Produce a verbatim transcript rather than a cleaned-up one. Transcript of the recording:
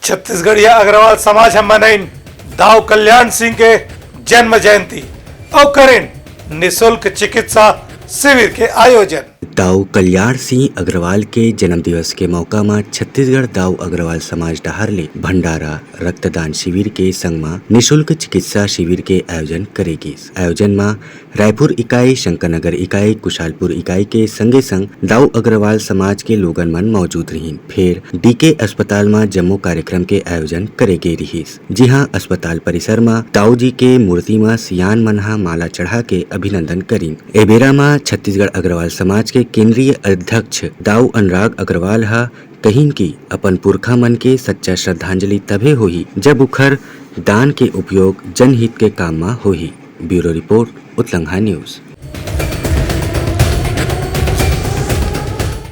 छत्तीसगढ़िया अग्रवाल समाज ह मनाइन दाऊ कल्याण सिंह के जन्म जयंती अउ करेन निशुल्क चिकित्सा शिविर के आयोजन। दाऊ कल्याण सिंह अग्रवाल के जन्म दिवस के मौका म छत्तीसगढ़ दाऊ अग्रवाल समाज डहार ले भंडारा, रक्तदान शिविर के संग म निशुल्क चिकित्सा शिविर के आयोजन करे गिस। आयोजन म रायपुर इकाई, शंकर नगर इकाई, कुशालपुर इकाई के संगे संग दाऊ अग्रवाल समाज के लोगन मन मौजूद रहिन। फेर डीके अस्पताल म जम्मो कार्यक्रम के आयोजन करे गे रिहिस, जिहां अस्पताल परिसर म दाऊ जी के मूर्ति म सियान मन ह माला चढ़ा के अभिनंदन करिन। ए बेरा म छत्तीसगढ़ अग्रवाल समाज के केंद्रीय अध्यक्ष दाऊ अनुराग अग्रवाल ह कहिन कि अपन पुरखा मन के सच्चा श्रद्धांजलि तभे होही, जब उखर दान के उपयोग जनहित के काम म होही। Bureau report, Utlangha news.